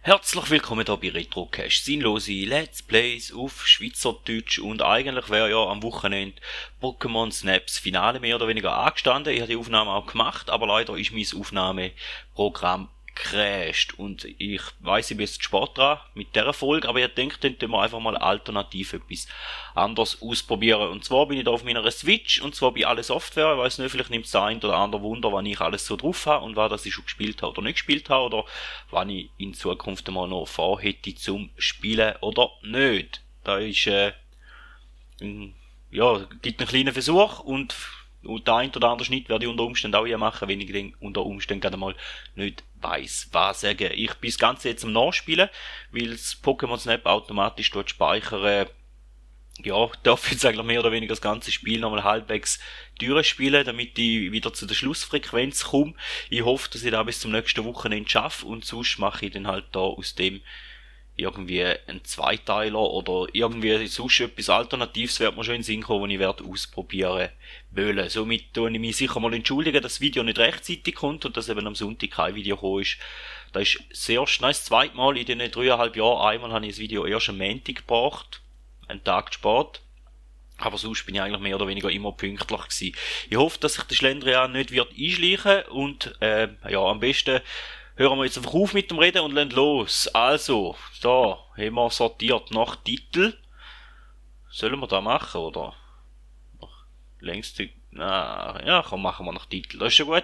Herzlich willkommen hier bei Retrocast, sinnlose Let's Plays auf Schweizerdeutsch, und eigentlich wäre ja am Wochenende Pokémon Snaps Finale mehr oder weniger angestanden. Ich habe die Aufnahme auch gemacht, aber leider ist mein Aufnahmeprogramm crasht und ich weiss, ich bin jetzt spät dran mit dieser Folge, aber ich denke, dann tun wir einfach mal alternativ etwas anderes ausprobieren. Und zwar bin ich da auf meiner Switch, und zwar bei alle Software. Ich weiss nicht, vielleicht nimmt es ein oder andere Wunder, was ich alles so drauf habe und was ich schon gespielt habe oder nicht gespielt habe, oder wann ich in Zukunft einmal noch vorhätte zum Spielen oder nicht. Da ist, gibt einen kleinen Versuch, und der ein oder andere Schnitt werde ich unter Umständen auch hier machen, wenn ich dann unter Umständen gerade mal nicht weiss, was sagen. Ich bin das Ganze jetzt am Nachspielen, weil das Pokémon Snap automatisch dort speichern. Ja, darf jetzt eigentlich mehr oder weniger das ganze Spiel nochmal halbwegs durchspielen, damit ich wieder zu der Schlussfrequenz komme. Ich hoffe, dass ich da bis zum nächsten Wochenende schaffe, und sonst mache ich dann halt da aus dem irgendwie einen Zweiteiler oder irgendwie sonst etwas Alternatives, wird mir schon in den Sinn kommen, und ich werde ausprobieren wollen. Somit tue ich mich sicher mal entschuldigen, dass das Video nicht rechtzeitig kommt und dass eben am Sonntag kein Video gekommen ist. Das ist das zweite Mal in den 3,5 Jahren. Einmal habe ich das Video erst am Montag gebracht, einen Tag zu spät. Aber sonst bin ich eigentlich mehr oder weniger immer pünktlich gewesen. Ich hoffe, dass sich der Schlendrian nicht wird einschleichen, und am besten hören wir jetzt einfach auf mit dem Reden und lassen los. Also, da haben wir sortiert nach Titel. Sollen wir da machen, oder? Längste, komm, machen wir nach Titel. Das ist schon gut.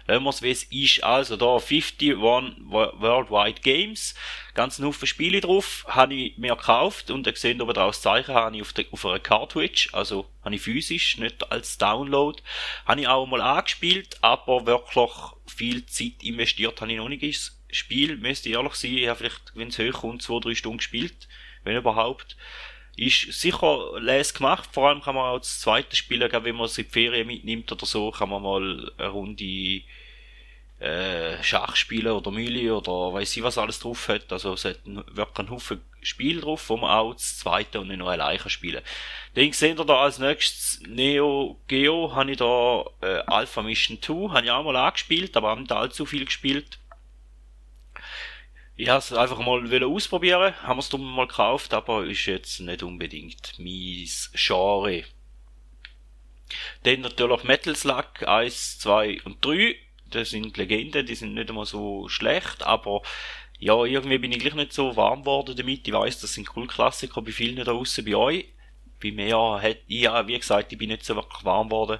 Lassen wir es, wie es ist. Also da, 51 Worldwide Games. Ganz Haufen Spiele drauf. Habe ich mir gekauft, und ihr seht oben draus Zeichen, habe ich auf einer Cartridge. Also, habe ich physisch, nicht als Download. Habe ich auch mal angespielt, aber wirklich viel Zeit investiert habe ich noch nicht ins Spiel. Müsste ich ehrlich sein, ich habe vielleicht, wenn es hochkommt, 2-3 Stunden gespielt. Wenn überhaupt. Ist sicher les gemacht, vor allem kann man auch das zweite spielen, wenn man es in die Ferien mitnimmt oder so, kann man mal eine Runde Schach spielen oder Mühle oder weiss ich was alles drauf hat. Also es hat wirklich einen Haufen Spiel drauf, wo man auch das zweite und nicht nur alleine spielen kann. Dann seht ihr da als nächstes Neo Geo, habe ich da Alpha Mission 2, habe ich auch mal angespielt, aber habe nicht allzu viel gespielt. Ich habe es einfach mal ausprobieren, haben wir es drum mal gekauft, aber ist jetzt nicht unbedingt mein Genre. Dann natürlich Metal Slug 1, 2 und 3. Das sind Legenden, die sind nicht immer so schlecht, aber ja, irgendwie bin ich gleich nicht so warm geworden damit. Ich weiss, das sind Kultklassiker bei vielen da draussen, bei euch. Bei mir wie gesagt, ich bin nicht so wirklich warm geworden.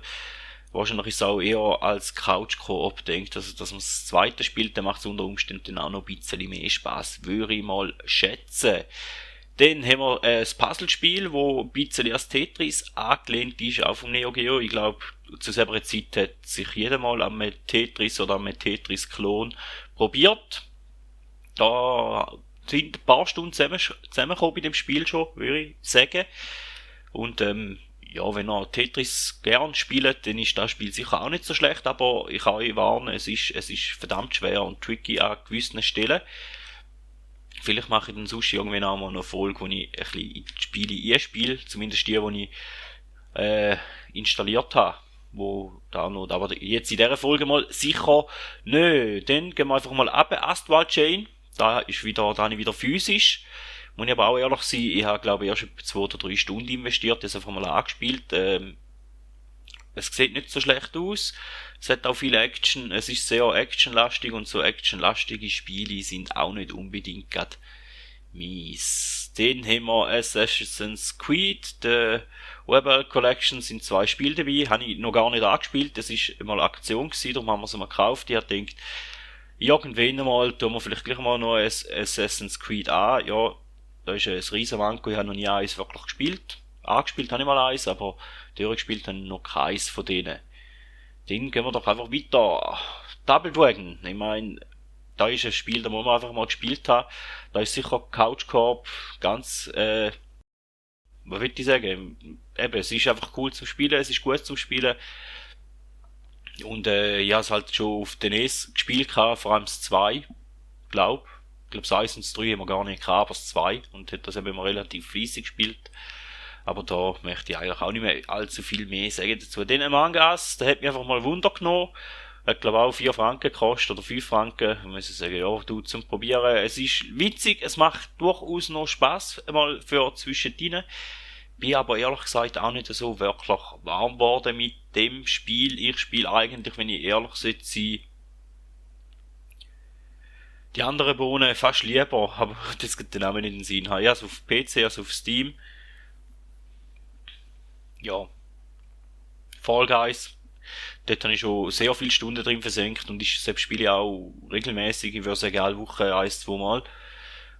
Wahrscheinlich ist es auch eher als Couch-Koop denkt, also dass man das zweite spielt, dann macht es unter Umständen auch noch ein bisschen mehr Spaß, würde ich mal schätzen. Dann haben wir ein Puzzlespiel, wo ein bisschen als Tetris angelehnt ist, auch vom Neo Geo. Ich glaube, zu selber Zeit hat sich jeder mal am Tetris oder am Tetris-Klon probiert. Da sind ein paar Stunden zusammengekommen bei dem Spiel schon, würde ich sagen. Und wenn ihr Tetris gern spielt, dann ist das Spiel sicher auch nicht so schlecht, aber ich kann euch warnen, es ist verdammt schwer und tricky an gewissen Stellen. Vielleicht mache ich dann sonst irgendwann auch mal eine Folge, wo ich ein bisschen in die Spiele einspiele, zumindest die ich installiert habe. Aber jetzt in dieser Folge mal sicher nicht. Dann gehen wir einfach mal ab, Astral Chain, da habe ich wieder physisch. Muss ich aber auch ehrlich sein, ich habe glaube ich erst etwa 2 oder 3 Stunden investiert, das einfach mal angespielt. Es sieht nicht so schlecht aus, es hat auch viel Action, es ist sehr actionlastig, und so actionlastige Spiele sind auch nicht unbedingt gerade mies. Dann haben wir Assassin's Creed, die Rebel Collection, sind 2 Spiele dabei, habe ich noch gar nicht angespielt, das ist mal Aktion gewesen, darum haben wir es mal gekauft. Ich habe gedacht, irgendwann einmal tun wir vielleicht gleich mal noch ein Assassin's Creed an, ja. Da ist ein riesen Manko, ich habe noch nie eins wirklich gespielt. Angespielt habe ich mal eins, aber durchgespielt habe ich noch keins von denen. Dann gehen wir doch einfach weiter. Double Dragon, ich meine, da ist ein Spiel, da muss man einfach mal gespielt haben. Da ist sicher Couch Corp ganz, was will ich sagen? Eben, es ist einfach cool zum Spielen, es ist gut zum Spielen. Und ich habe es halt schon auf den NES gespielt gehabt, vor allem das 2, glaube ich. Ich glaube, das 1 und das 3 haben wir gar nicht gehabt, aber das 2, und hat das eben immer relativ fleissig gespielt. Aber da möchte ich eigentlich auch nicht mehr allzu viel mehr sagen dazu. Den Among Us, der hat mich einfach mal Wunder genommen. Hat, glaube ich, auch 4 Franken gekostet, oder 5 Franken. Ich muss sagen, ja, du, zum Probieren. Es ist witzig, es macht durchaus noch Spass, mal für zwischendrin. Bin aber ehrlich gesagt auch nicht so wirklich warm geworden mit dem Spiel. Ich spiele eigentlich, wenn ich ehrlich sein soll, die anderen Bohnen fast lieber, aber das geht den Namen nicht in den Sinn. Ja, also auf PC, also auf Steam. Ja, Fall Guys. Dort habe ich schon sehr viele Stunden drin versenkt und ich selbst spiele auch regelmäßig, ich würde sagen, alle Woche 1-2 Mal.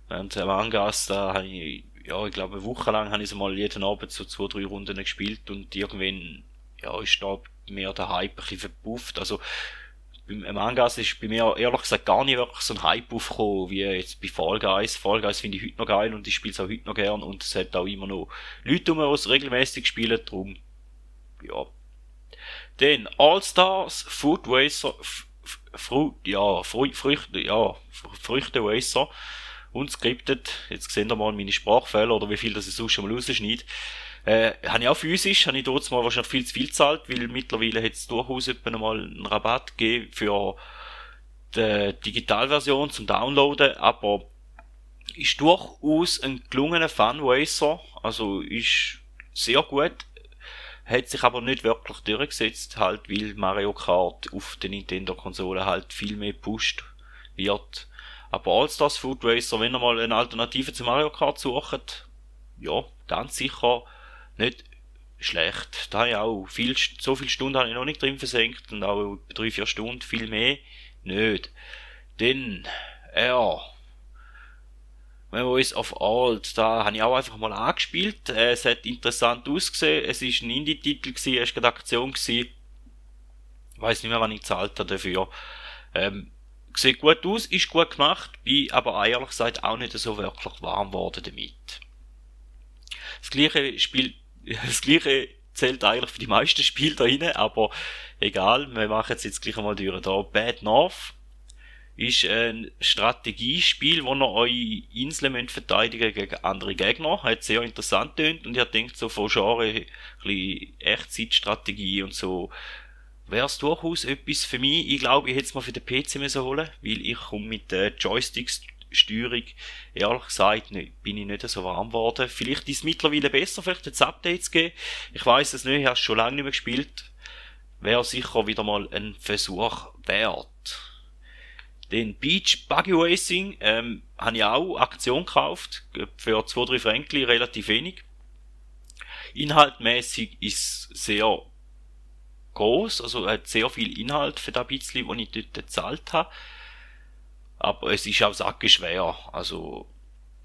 Während Among Us, da habe ich, ja, ich glaube, eine Woche lang habe ich so mal jeden Abend so 2-3 Runden gespielt und irgendwann, ja, ist da mehr der Hype ein bisschen verpufft. Also, beim Among Us ist bei mir ehrlich gesagt gar nicht wirklich so ein Hype aufgekommen, wie jetzt bei Fall Guys. Fall Guys finde ich heute noch geil und ich spiele es auch heute noch gern und es hat auch immer noch Leute die es regelmäßig spielen, drum, ja. Dann All-Stars Food Racer, Früchte Racer, unscripted. Jetzt sehen wir mal meine Sprachfehler oder wie viel das ich sonst schon mal rausschneide. Habe ich auch physisch, habe ich dort mal wahrscheinlich viel zu viel gezahlt, weil mittlerweile hat es durchaus etwa mal einen Rabatt gegeben für die Digitalversion zum Downloaden, aber ist durchaus ein gelungener Fun-Racer, also ist sehr gut, hat sich aber nicht wirklich durchgesetzt, halt, weil Mario Kart auf der Nintendo-Konsole halt viel mehr gepusht wird. Aber All-Stars Food Racer, wenn ihr mal eine Alternative zu Mario Kart sucht, ja, ganz sicher nicht schlecht. Da habe ich auch so viele Stunden habe ich noch nicht drin versenkt und auch 3-4 Stunden, viel mehr nicht. Dann, ja, Memories of Old, da habe ich auch einfach mal angespielt. Es hat interessant ausgesehen. Es ist ein Indie-Titel gewesen, es war gerade Aktion gewesen. Ich weiss nicht mehr, wann ich gezahlt habe dafür. Sieht gut aus, ist gut gemacht, bin aber ehrlich gesagt auch nicht so wirklich warm geworden damit. Das gleiche zählt eigentlich für die meisten Spiele da rein, aber egal, wir machen es jetzt gleich einmal durch. Da Bad North ist ein Strategiespiel, wo ihr eure Inseln müsst verteidigen gegen andere Gegner. Hat sehr interessant tönt und ihr denkt so von Genre, ein bisschen Echtzeitstrategie und so. Wäre es durchaus etwas für mich. Ich glaube, ich hätte es mal für den PC müssen holen, weil ich komme mit der Joystick-Steuerung, ehrlich gesagt, bin ich nicht so warm geworden. Vielleicht ist es mittlerweile besser, vielleicht jetzt Updates geben. Ich weiss es nicht, ich habe es schon lange nicht mehr gespielt. Wäre sicher wieder mal ein Versuch wert. Den Beach Buggy Racing habe ich auch Aktion gekauft, für 2-3 Franken, relativ wenig. Inhaltmäßig ist sehr groß, also hat sehr viel Inhalt für das bisschen, was ich dort gezahlt habe. Aber es ist auch sackeschwer, also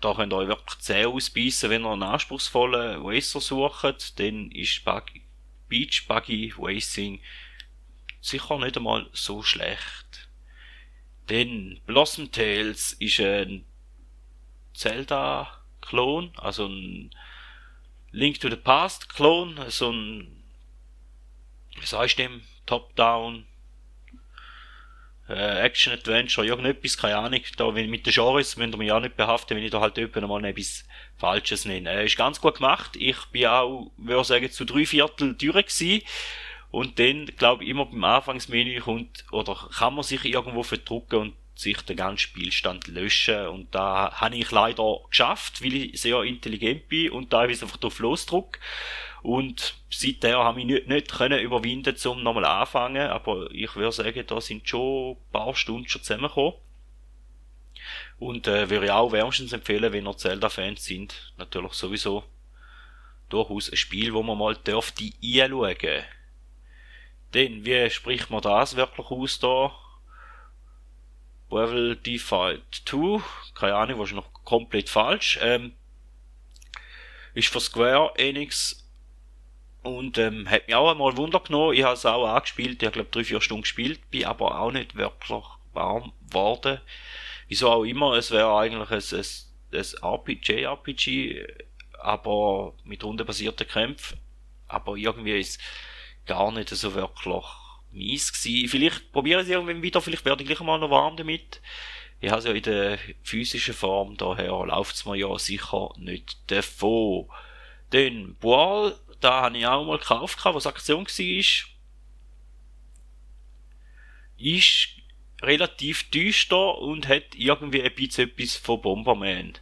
da könnt ihr euch wirklich zäh ausbeissen, wenn ihr einen anspruchsvollen Racer sucht, dann ist Beach Buggy Racing sicher nicht einmal so schlecht. Dann Blossom Tales ist ein Zelda-Klon, also ein Link to the Past-Klon, so ein, wie sagst du dem, Top-Down, Action-Adventure, irgendetwas, keine Ahnung, da, wenn mit den Genres, müsst ihr mich auch nicht behaften, wenn ich da halt irgendwann mal etwas Falsches nenne. Ist ganz gut gemacht, ich bin auch, würde sagen, zu 3/4 durch gewesen. Und dann, glaube ich, immer beim Anfangsmenü kommt, oder kann man sich irgendwo verdrucken und sich den ganzen Spielstand löschen. Und da habe ich leider geschafft, weil ich sehr intelligent bin und teilweise einfach drauf losdruck. Und seither habe ich nicht können überwinden, zum nochmal anfangen. Aber ich würde sagen, da sind schon ein paar Stunden schon zusammengekommen. Und würde ich auch wärmstens empfehlen, wenn ihr Zelda-Fans sind. Natürlich sowieso durchaus ein Spiel, wo man mal dürfte einschauen. Denn, wie spricht man das wirklich aus da? Level Default 2, keine Ahnung, wahrscheinlich noch komplett falsch. Ist von Square Enix und hat mich auch einmal Wunder genommen. Ich habe es auch angespielt, ich habe glaube 3-4 Stunden gespielt, bin aber auch nicht wirklich warm geworden. Wieso auch immer, es wäre eigentlich ein RPG, aber mit rundenbasierten Kämpfen. Aber irgendwie ist gar nicht so wirklich mies gewesen. Vielleicht probiere ich es irgendwann wieder, vielleicht werde ich gleich mal noch warm damit. Ich habe es ja in der physischen Form, daher läuft es mir ja sicher nicht davon. Dann Boal, da habe ich auch mal gekauft, was Aktion war. ist relativ düster und hat irgendwie ein bisschen etwas von Bomberman.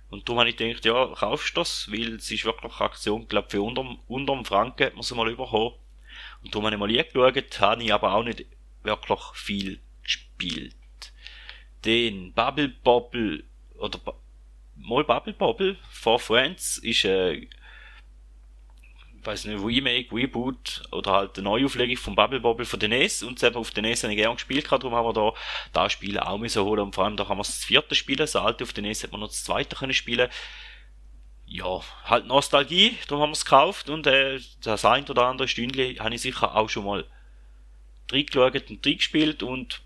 Und darum habe ich gedacht, ja, kaufst du das, weil es ist wirklich eine Aktion, glaube für unterm Franken hat man sie mal bekommen. Und darum habe ich mal geschaut, habe ich aber auch nicht wirklich viel gespielt. Den Bubble Bobble, oder Bubble Bobble for Friends ist weiß nicht, Remake, Reboot oder halt eine Neuauflegung von Bubble Bobble von der NES, und selber auf der NES habe ich gerne gespielt, darum haben wir da das Spiel auch müssen holen, und vor allem da kann man das vierte spielen, das alte auf der NES hat man noch das zweite können spielen. Ja, halt Nostalgie, darum haben wir es gekauft, und das ein oder andere Stündchen habe ich sicher auch schon mal reingeschaut und reingespielt, und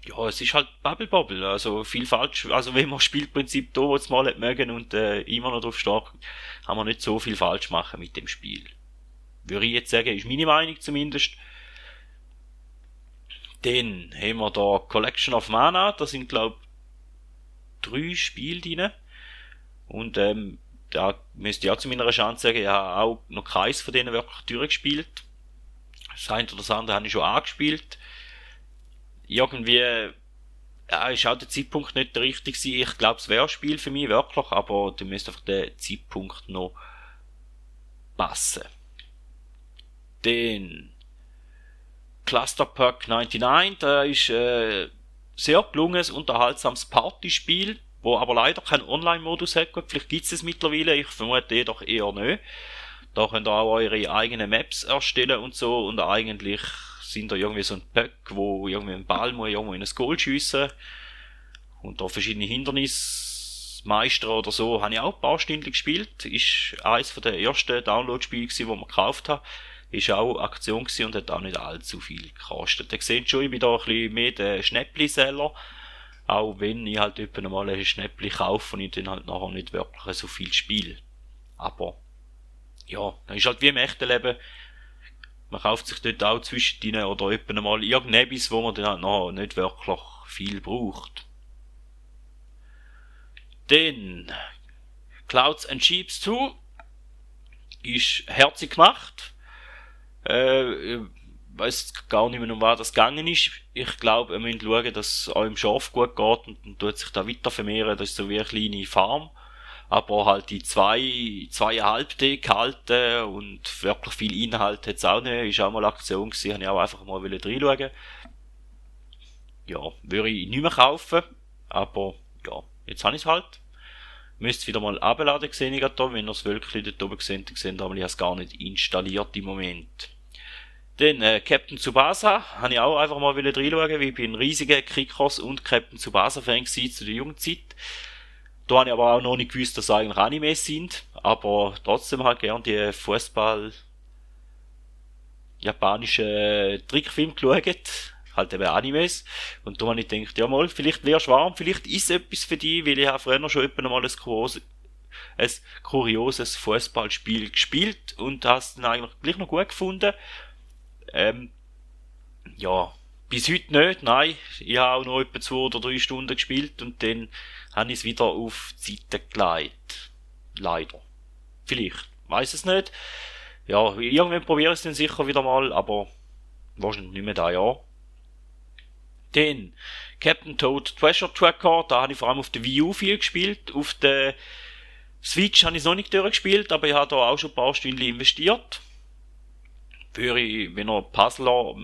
ja, es ist halt Bubble Bobble, also viel falsch, also wenn man Spielprinzip da jetzt mal nicht mögen und immer noch drauf steht, kann man nicht so viel falsch machen mit dem Spiel. Würde ich jetzt sagen, ist meine Meinung zumindest. Dann haben wir da Collection of Mana, da sind glaube 3 Spiele drin. Und da müsste ich auch zu meiner Chance sagen, ich habe auch noch keins von denen wirklich durchgespielt. Das eine oder das andere habe ich schon angespielt. Irgendwie ist auch der Zeitpunkt nicht der richtige gewesen. Ich glaube, es wäre ein Spiel für mich, wirklich, aber da müsste einfach der Zeitpunkt noch passen. Dann Cluster Pack 99, da ist sehr gelungenes, unterhaltsames Partyspiel, wo aber leider keinen Online-Modus hat. Gut, vielleicht gibt es mittlerweile, ich vermute jedoch eher nicht. Da könnt ihr auch eure eigenen Maps erstellen und so, und eigentlich sind da irgendwie so ein Böck, wo irgendwie ein Ball muss irgendwo in ein Goal schiessen, und da verschiedene Hindernisse meistern oder so, habe ich auch ein paar Stunden gespielt. Ist eines der ersten Download-Spiele gewesen, die man gekauft hat. Ist auch Aktion gewesen und hat auch nicht allzu viel gekostet. Ihr seht schon, ich bin da ein bisschen mehr der Schnäppli-Seller. Auch wenn ich halt etwa mal ein Schnäppli kaufe und ich dann halt nachher nicht wirklich so viel spiele. Aber, ja, das ist halt wie im echten Leben. Man kauft sich dort auch zwischendrin oder etwa mal irgendetwas, wo man dann halt nachher nicht wirklich viel braucht. Dann Clouds and Sheeps 2 ist herzig gemacht. Ich weiss gar nicht mehr, um was das gegangen ist. Ich glaube, ihr müsst schauen, dass es eurem Schaf gut geht, und dann tut sich da weiter vermehren. Das ist so wie eine kleine Farm. Aber halt die 2,5D gehalten und wirklich viel Inhalt hat's auch nicht. Ist auch mal Aktion gewesen, habe ich auch einfach mal reinschauen. Ja, würde ich nicht mehr kaufen, aber ja, jetzt habe ich es halt. Müsst es wieder mal abladen, sehe ich da, wenn ihr es wirklich dort oben seht, dann seht ihr, aber ich habe es gar nicht installiert im Moment. Dann Captain Tsubasa, habe ich auch einfach mal reinschauen, weil ich bin ein riesiger Kickers und Captain Tsubasa Fan gewesen zu der Jugendzeit. Da habe ich aber auch noch nicht gewusst, dass es eigentlich Animes sind, aber trotzdem halt gern die Fußball japanische Trickfilme geschaut, halt eben Animes, und da habe ich gedacht, ja mal, vielleicht wär's warm, vielleicht ist etwas für dich, weil ich habe früher schon etwa mal ein kurioses Fußballspiel gespielt und hast dann eigentlich gleich noch gut gefunden. Ja, bis heute nicht, nein. Ich habe auch noch etwa 2 oder 3 Stunden gespielt und dann habe ich es wieder auf die Seite gelegt. Leider. Vielleicht. Weiss es nicht. Ja, irgendwann probiere ich es dann sicher wieder mal, aber wahrscheinlich nicht mehr da, ja. Dann Captain Toad Treasure Tracker, da habe ich vor allem auf der Wii U viel gespielt. Auf der Switch habe ich es noch nicht durchgespielt, aber ich habe da auch schon ein paar Stunden investiert. Wenn ihr Puzzler,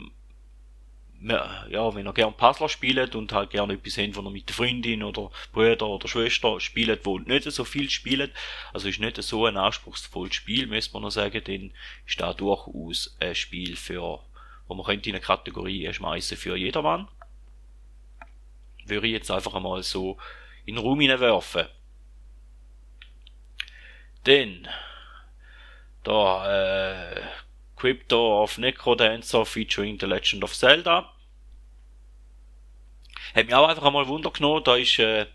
ja, wenn ihr gerne Puzzler spielt und halt gerne etwas habt, wo ihr mit der Freundin oder Bruder oder Schwester spielt, wo nicht so viel spielt, also ist nicht so ein anspruchsvolles Spiel, müsste man noch sagen, dann ist da durchaus ein Spiel wo man könnte in eine Kategorie schmeißen für jedermann. Würde ich jetzt einfach einmal so in den Raum hineinwerfen. Dann, da, Crypto of Necrodancer featuring The Legend of Zelda. Hat mich auch einfach einmal Wunder genommen, da ist ein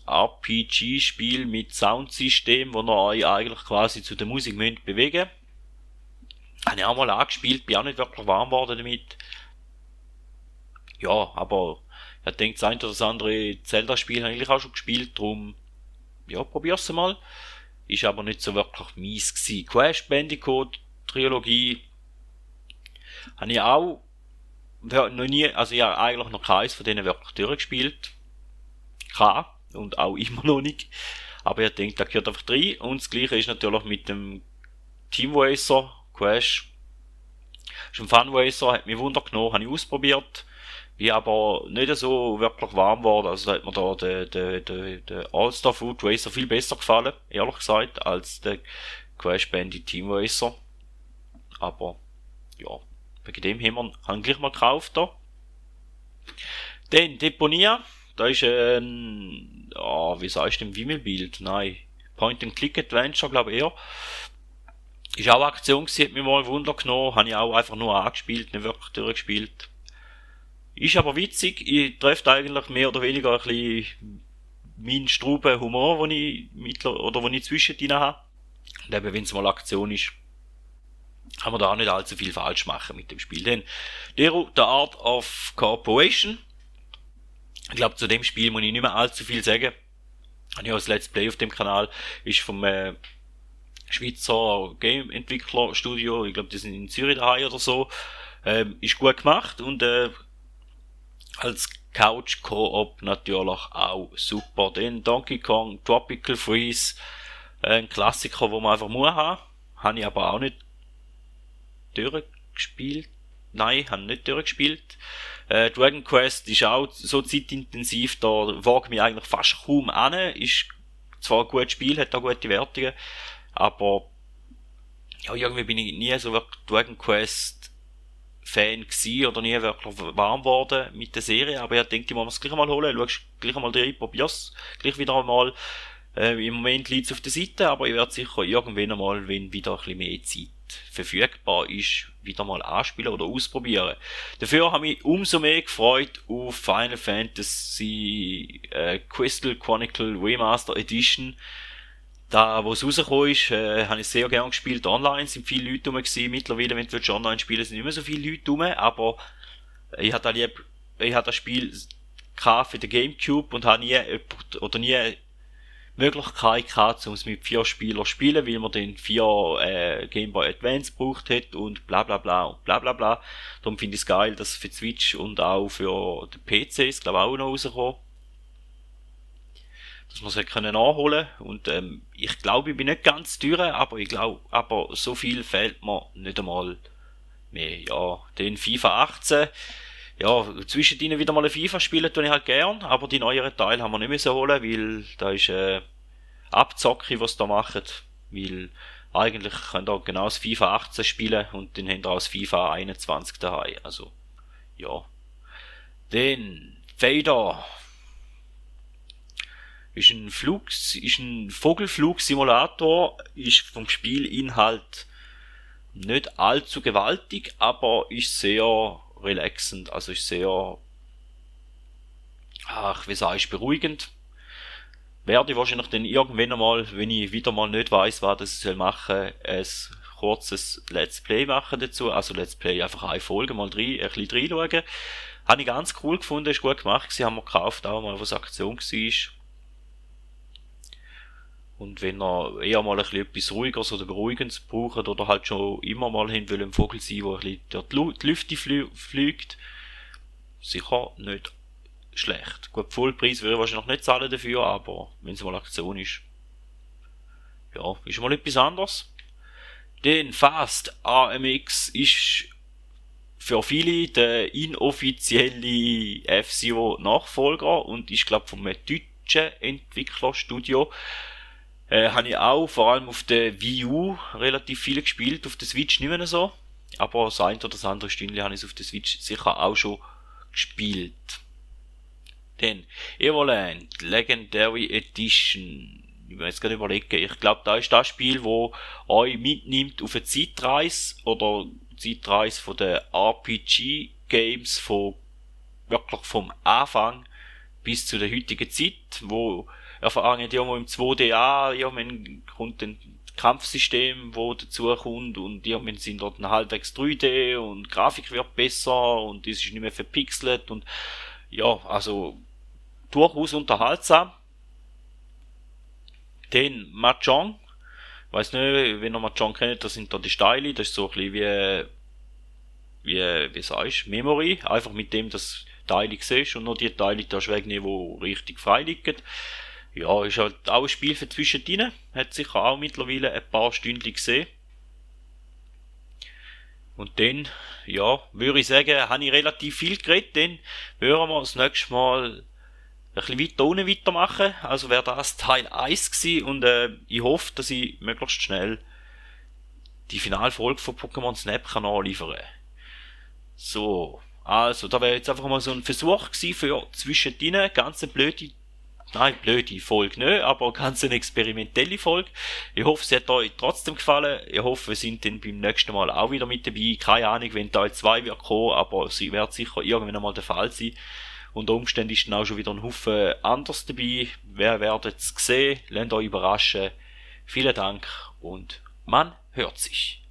RPG-Spiel mit Soundsystem, wo ihr euch eigentlich quasi zu der Musik müsst bewegen. Habe ich auch mal angespielt, bin auch nicht wirklich warm geworden damit. Ja, aber ich denke, das eine oder das andere Zelda-Spiel habe ich eigentlich auch schon gespielt, darum, ja, probier's mal. Ist aber nicht so wirklich mies gewesen. Crash Bandicoot Trilogie habe ich auch noch nie, also ich habe eigentlich noch keins von denen wirklich durchgespielt. Und auch immer noch nicht. Aber ich denke, da gehört einfach rein. Und das gleiche ist natürlich mit dem Team Racer, Crash. Ist ein Fun Racer, hat mich Wunder genommen, habe ich ausprobiert. Bin aber nicht so wirklich warm geworden. Also da hat mir da der All-Star Food Racer viel besser gefallen, ehrlich gesagt, als der Crash Bandit Team Racer. Aber, ja, wegen dem haben wir gleich mal gekauft da. Dann Deponia. Da ist wie sagst du, ein Wimmelbild? Nein. Point-and-Click-Adventure, glaube ich eher. Ist auch eine Aktion gewesen, hat mich mal Wunder genommen. Habe ich auch einfach nur angespielt, nicht wirklich durchgespielt. Ist aber witzig. Ich treffe eigentlich mehr oder weniger ein bisschen meinen Struben Humor, den ich wo ich zwischendrin habe. Und eben, wenn es mal Aktion ist, kann man da auch nicht allzu viel falsch machen mit dem Spiel. Denn The Art of Cooperation. Ich glaube, zu dem Spiel muss ich nicht mehr allzu viel sagen. Ich habe das Let's Play auf dem Kanal, ist vom Schweizer Game-Entwickler Studio, ich glaube, die sind in Zürich daheim oder so. Ist gut gemacht und als Couch Co-op natürlich auch super. Dann Donkey Kong Tropical Freeze, ein Klassiker, wo man einfach muss haben. Habe ich aber auch nicht durchgespielt. Nein, habe nicht durchgespielt. Dragon Quest ist auch so zeitintensiv, da wage ich mich eigentlich fast kaum an. Ist zwar ein gutes Spiel, hat auch gute Wertungen, aber ja, irgendwie bin ich nie so wirklich Dragon Quest Fan gewesen oder nie wirklich warm geworden mit der Serie, aber ich denke, ich muss es gleich mal holen, schaust gleich einmal rein, probier's gleich wieder einmal. Im Moment liegt es auf der Seite, aber ich werde sicher irgendwann einmal, wenn wieder ein bisschen mehr Zeit verfügbar ist, wieder mal anspielen oder ausprobieren. Dafür habe ich umso mehr gefreut auf Final Fantasy Crystal Chronicle Remaster Edition. Da, wo es rausgekommen ist, habe ich sehr gerne gespielt. Online sind viele Leute rum gewesen. Mittlerweile, wenn du online spielen, sind nicht mehr so viele Leute rum, aber ich hatte das Spiel für den Gamecube und habe nie Möglichkeit gehabt, um es mit 4 Spielern zu spielen, weil man den 4 Game Boy Advance gebraucht hat und bla bla bla und bla bla bla. Darum finde ich es geil, dass für Switch und auch für den PC ist, glaube ich, auch noch rausgekommen. Dass man es können nachholen und ich glaube, ich bin nicht ganz durch, aber so viel fehlt mir nicht einmal mehr. Ja, den FIFA 18. Ja, zwischendrin wieder mal ein FIFA spielen tue ich halt gern, aber die neueren Teile haben wir nicht mehr so holen, weil da ist Abzocke, was da machen, weil eigentlich könnt ihr genau das FIFA 18 spielen und dann habt ihr auch das FIFA 21 daheim, also ja. Dann Fader ist ein Vogelflugsimulator, ist vom Spielinhalt nicht allzu gewaltig, aber ist sehr relaxend, also ist sehr, beruhigend. Werde ich wahrscheinlich dann irgendwann einmal, wenn ich wieder mal nicht weiss, was ich soll machen, ein kurzes Let's Play machen dazu, also Let's Play einfach eine Folge mal ein bisschen reinschauen. Habe ich ganz cool gefunden, ist gut gemacht gewesen, haben wir gekauft, auch mal, was Aktion war. Und wenn er eher mal ein bisschen etwas Ruhigeres oder Beruhigendes braucht oder halt schon immer mal hin will ein Vogel sein, der ein bisschen durch die Lüfte fliegt, sicher nicht schlecht. Gut, Vollpreis würde ich wahrscheinlich nicht zahlen dafür, aber wenn es mal Aktion ist, ja, ist mal etwas anderes. Den Fast AMX ist für viele der inoffizielle F-Zero Nachfolger und ist, glaube ich, vom deutschen Entwicklerstudio. Habe ich auch vor allem auf der Wii U relativ viel gespielt, auf der Switch nicht mehr so. Aber das eine oder das andere Stündchen habe ich auf der Switch sicher auch schon gespielt. Dann Evoland Legendary Edition. Ich muss jetzt gerade überlegen. Ich glaube, da ist das Spiel, wo euch mitnimmt auf eine Zeitreise oder Zeitreise von den RPG-Games wirklich vom Anfang bis zu der heutigen Zeit, wo erfahren die irgendwo im 2D an, irgendwann kommt ein Kampfsystem, wo dazu kommt und irgendwann sind dort ein halbwegs 3D und die Grafik wird besser und es ist nicht mehr verpixelt und ja, also durchaus unterhaltsam. Dann Mahjong, weiß nicht, wenn ihr Mahjong kennt, das sind da die Steine, das ist so ein bisschen wie sagst, Memory, einfach mit dem das Teile siehst und nur die Teile darfst wegnehmen, die richtig frei liegen. Ja, ist halt auch ein Spiel für zwischendrin, hat sicher auch mittlerweile ein paar Stunden gesehen. Und dann, ja, würde ich sagen, habe ich relativ viel geredet, dann würden wir das nächste Mal ein bisschen weiter unten weitermachen. Also wäre das Teil 1 gewesen und ich hoffe, dass ich möglichst schnell die Finalfolge von Pokémon Snap kann anliefern. So, also da wäre jetzt einfach mal so ein Versuch gewesen für zwischendrin, ganz eine blöde Folge nicht, aber ganz eine experimentelle Folge. Ich hoffe, es hat euch trotzdem gefallen. Ich hoffe, wir sind dann beim nächsten Mal auch wieder mit dabei. Keine Ahnung, wenn Teil 2 wird kommen, aber sie wird sicher irgendwann einmal der Fall sein. Unter Umständen ist dann auch schon wieder ein Haufen anders dabei. Wer werdet es sehen? Lasst euch überraschen. Vielen Dank und man hört sich.